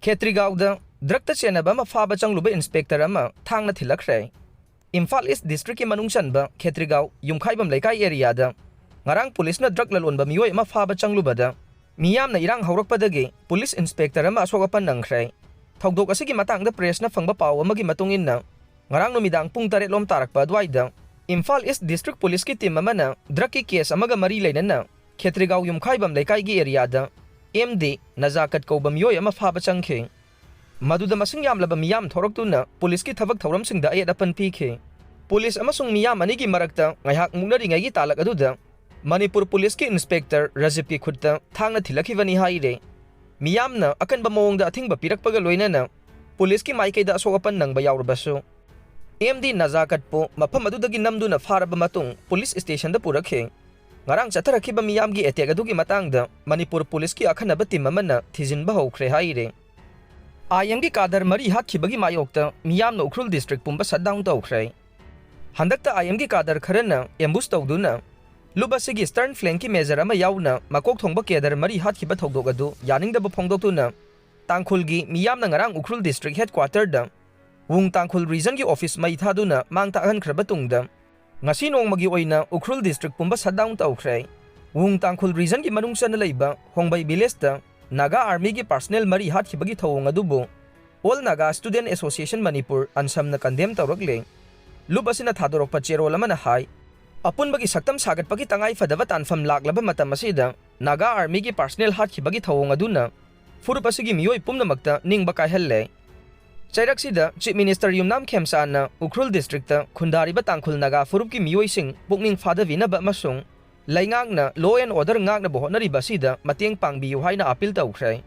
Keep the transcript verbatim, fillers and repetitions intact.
ꯈꯦꯇ꯭ꯔꯤꯒꯥꯎꯗ ꯗ꯭ꯔꯒꯇ ꯆꯦꯟꯅꯕ ꯑꯃ ꯐꯥꯕ ꯆꯪꯂꯨꯕ ꯏꯟꯁꯄꯦꯛꯇꯔ ꯑꯃ ꯊꯥꯡꯅ ꯊꯤꯜꯂꯛꯈ꯭ꯔꯦ꯫ ꯏꯝꯐꯥꯜ ꯏꯁ ꯗꯤꯁꯇ꯭ꯔꯤꯛꯀꯤ ꯃꯅꯨꯡ ꯆꯟꯕ ꯈꯦꯇ꯭ꯔꯤꯒꯥꯎ ꯌꯨꯝꯈꯥꯏꯕꯝ ꯂꯩꯀꯥꯏ ꯑꯦꯔꯤꯌꯥꯗ ꯉꯔꯥꯡ ꯄꯨꯂꯤꯁꯅ ꯗ꯭ꯔꯒ ꯂꯂꯣꯟꯕ ꯃꯤꯑꯣꯏ ꯑꯃ ꯐꯥꯕ ꯆꯪꯂꯨꯕꯗ ꯃꯤꯌꯥꯝꯅ ꯏꯔꯥꯡ ꯍꯧꯔꯛꯄꯗꯒꯤ ꯄꯨꯂꯤꯁ ꯏꯟꯁꯄꯦꯛꯇꯔ ꯑꯃ ꯑꯁꯣꯛ ꯑꯄꯟ ꯅꯪꯈ꯭ꯔꯦ꯫ ꯊꯧꯗꯣꯛ ꯑꯁꯤꯒꯤ ꯃꯇꯥꯡꯗ ꯄ꯭ꯔꯦꯁꯅ ꯐꯪꯕ ꯄꯥꯎ ꯑꯃꯒꯤ ꯃꯇꯨꯡ ꯏꯟꯅ, ꯉꯔꯥꯡ ꯅꯨꯃꯤꯗꯥꯡ ꯄꯨꯡ ꯇꯔꯦꯠ ꯂꯣꯝ ꯇꯥꯔꯛꯄ ꯑꯗꯨꯋꯥꯏꯗ ꯏꯝꯐꯥꯜ ꯏꯁ ꯗꯤꯁꯇ꯭ꯔꯤꯛ ꯄꯨꯂꯤꯁꯀꯤ ꯇꯤꯝ ꯑꯃꯅ ꯗ꯭ꯔꯒꯀꯤ ꯀꯦꯁ ꯑꯃꯒ ꯃꯔꯤ ꯂꯩꯅꯅ ꯈꯦꯇ꯭ꯔꯤꯒꯥꯎ ꯌꯨꯝꯈꯥꯏꯕꯝ ꯂꯩꯀꯥꯏꯒꯤ ꯑꯦꯔꯤꯌꯥꯗ ꯑꯦꯝ ꯗꯤ ꯅꯖꯥꯀꯠ ꯀꯧꯕ ꯃꯤꯑꯣꯏ ꯑꯃ ꯐꯥꯕ ꯆꯪꯈꯤ꯫ ꯃꯗꯨꯗ ꯃꯁꯤꯡ ꯌꯥꯝꯂꯕ ꯃꯤꯌꯥꯝ ꯊꯣꯔꯛꯇꯨꯅ ꯄꯨꯂꯤꯁꯀꯤ ꯊꯕꯛ ꯊꯧꯔꯝꯁꯤꯡꯗ ꯑꯌꯦꯠ ꯑꯄꯟ ꯄꯤꯈꯤ꯫ ꯄꯨꯂꯤꯁ ꯑꯃꯁꯨꯡ ꯃꯤꯌꯥꯝ ꯑꯅꯤꯒꯤ ꯃꯔꯛꯇ ꯉꯥꯏꯍꯥꯛ ꯃꯨꯛꯅꯔꯤꯉꯩꯒꯤ ꯇꯥꯂꯛ ꯑꯗꯨꯗ ꯃꯅꯤꯄꯨꯔ ꯄꯨꯂꯤꯁꯀꯤ ꯏꯟꯁꯄꯦꯛꯇꯔ ꯔꯥꯖꯤꯕꯀꯤ ꯈꯨꯠꯇ ꯊꯥꯡꯅ ꯊꯤꯜꯂꯛꯈꯤꯕꯅꯤ ꯍꯥꯏꯔꯦ꯫ ꯃꯤꯌꯥꯝꯅ ꯑꯀꯟꯕ ꯃꯑꯣꯡꯗ ꯑꯊꯤꯡꯕ ꯄꯤꯔꯛꯄꯒ ꯂꯣꯏꯅꯅ ꯄꯨꯂꯤꯁꯀꯤ ꯃꯥꯏꯀꯩꯗ ꯑꯁꯣꯛ ꯑꯄꯟ ꯅꯪꯕ ꯌꯥꯎꯔꯕꯁꯨ, ꯑꯦꯝ ꯗꯤ ꯅꯖꯥꯀꯠꯄꯨ ꯃꯐꯝ ꯑꯗꯨꯗꯒꯤ ꯅꯝꯗꯨꯅ ꯐꯥꯔꯕ ꯃꯇꯨꯡ ꯄꯨꯂꯤꯁ ꯁ꯭ꯇꯦꯁꯟꯗ ꯄꯨꯔꯛꯈꯤ꯫ ꯉꯔꯥꯡ ꯆꯠꯊꯔꯛꯈꯤꯕ ꯃꯤꯌꯥꯝꯒꯤ ꯑꯦꯇꯦꯛ ꯑꯗꯨꯒꯤ ꯃꯇꯥꯡꯗ ꯃꯅꯤꯄꯨꯔ ꯄꯨꯂꯤꯁꯀꯤ ꯑꯈꯟꯅꯕ ꯇꯤꯝ ꯑꯃꯅ ꯊꯤꯖꯤꯟꯕ ꯍꯧꯈ꯭ꯔꯦ ꯍꯥꯏꯔꯦ꯫ ꯑꯥꯏ ꯑꯦꯝꯒꯤ ꯀꯥꯗꯔ ꯃꯔꯤ ꯍꯥꯠꯈꯤꯕꯒꯤ ꯃꯥꯌꯣꯛꯇ ꯃꯤꯌꯥꯝꯅ ꯎꯈ꯭ꯔꯨꯜ ꯗꯤꯁꯇ꯭ꯔꯤꯛ ꯄꯨꯝꯕ ꯁꯠ ꯗꯥꯎꯟ ꯇꯧꯈ꯭ꯔꯦ꯫ ꯍꯟꯗꯛꯇ ꯑꯥꯏ ꯑꯦꯝꯒꯤ ꯀꯥꯗꯔ ꯈꯔꯅ ꯑꯦꯝꯕꯨꯁ ꯇꯧꯗꯨꯅ ꯂꯨꯞ ꯑꯁꯤꯒꯤ ꯏꯁꯇꯔꯟ ꯐ꯭ꯂꯦꯡꯀꯤ ꯃꯦꯖꯔ ꯑꯃ ꯌꯥꯎꯅ ꯃꯀꯣꯛ ꯊꯣꯡꯕ ꯀꯦꯗꯔ ꯃꯔꯤ ꯍꯥꯠꯈꯤꯕ ꯊꯧꯗꯣꯛ ꯑꯗꯨ ꯌꯥꯅꯤꯡꯗꯕ ꯐꯣꯡꯗꯣꯛꯇꯨꯅ ꯇꯥꯡꯈꯨꯜꯒꯤ ꯃꯤꯌꯥꯝꯅ ꯉꯔꯥꯡ ꯎꯈ꯭ꯔꯨꯜ ꯗꯤꯁꯇ꯭ꯔꯤꯛ ꯍꯦꯗꯀ꯭ꯋꯥꯇꯔꯗ ꯋꯨꯡ ꯇꯥꯡꯈꯨꯜ ꯔꯤꯖꯟꯒꯤ ꯑꯣꯐꯤꯁ ꯃꯩ ꯊꯥꯗꯨꯅ ꯃꯥꯡ ꯇꯥꯛꯍꯟꯈ꯭ꯔꯕ ꯇꯨꯡꯗ, ꯉꯁꯤ ꯅꯣꯡꯃꯒꯤ ꯑꯣꯏꯅ ꯎꯈ꯭ꯔꯨꯜ ꯗꯤꯁꯇ꯭ꯔꯤꯛ ꯄꯨꯝꯕ ꯁꯠ ꯗꯥꯎꯟ ꯇꯧꯈ꯭ꯔꯦ꯫ ꯋꯨꯡ ꯇꯥꯡꯈꯨꯜ ꯔꯤꯖꯟꯒꯤ ꯃꯅꯨꯡ ꯆꯟꯅ ꯂꯩꯕ ꯍꯣꯡꯕꯩ ꯚꯤꯂꯦꯖꯇ ꯅꯥꯒꯥ ꯑꯥꯔꯃꯤꯒꯤ ꯄꯥꯔꯁꯅꯦꯜ ꯃꯔꯤ ꯍꯥꯠꯈꯤꯕꯒꯤ ꯊꯧꯑꯣꯡ ꯑꯗꯨꯕꯨ all Naga student association Manipur, ꯑꯟꯁꯝꯅ ꯀꯟꯗꯦꯝ ꯇꯧꯔꯛꯂꯦ꯫ ꯂꯨꯞ ꯑꯁꯤꯅ ꯊꯥꯗꯣꯔꯛꯄ ꯆꯦꯔꯣꯜ ꯑꯃꯅ ꯍꯥꯏ, ꯑꯄꯨꯟꯕꯒꯤ ꯁꯛꯇꯝ ꯁꯥꯒꯠꯄꯒꯤ ꯇꯉꯥꯏ ꯐꯗꯕ ꯇꯥꯟꯐꯝ ꯂꯥꯛꯂꯕ ꯃꯇꯝ ꯑꯁꯤꯗ ꯅꯥꯒꯥ ꯑꯥꯔꯃꯤꯒꯤ ꯄꯥꯔꯁꯅꯦꯜ ꯍꯥꯠꯈꯤꯕꯒꯤ ꯊꯧꯑꯣꯡ ꯑꯗꯨꯅ ꯐꯨꯔꯨꯞ ꯑꯁꯤꯒꯤ ꯃꯤꯑꯣꯏ ꯄꯨꯝꯅꯃꯛꯇ ꯅꯤꯡꯕ ꯀꯥꯏꯍꯜꯂꯦ꯫ ꯆꯩꯔꯛꯁꯤꯗ ꯆꯤꯐ ꯃꯤꯅꯤꯁꯇꯔ ꯌꯨꯝꯅꯥꯝ ꯈꯦꯝꯆꯥꯟꯅ ꯎꯈ꯭ꯔꯨꯜ ꯗꯤꯁꯇ꯭ꯔꯤꯛꯇ ꯈꯨꯟꯗꯥꯔꯤꯕ ꯇꯥꯡꯈꯨꯜ ꯅꯥꯒꯥ ꯐꯨꯔꯨꯞꯀꯤ ꯃꯤꯑꯣꯏꯁꯤꯡ ꯄꯨꯛꯅꯤꯡ ꯐꯥꯗꯕꯤꯅꯕ ꯑꯃꯁꯨꯡ ꯂꯩꯉꯥꯛꯅ law and order ꯉꯥꯛꯅꯕ ꯍꯣꯠꯅꯔꯤꯕ ꯑꯁꯤꯗ ꯃꯇꯦꯡ ꯄꯥꯡꯕꯤꯌꯨ ꯍꯥꯏꯅ ꯑꯥꯄꯤꯜ ꯇꯧꯈ꯭ꯔꯦ꯫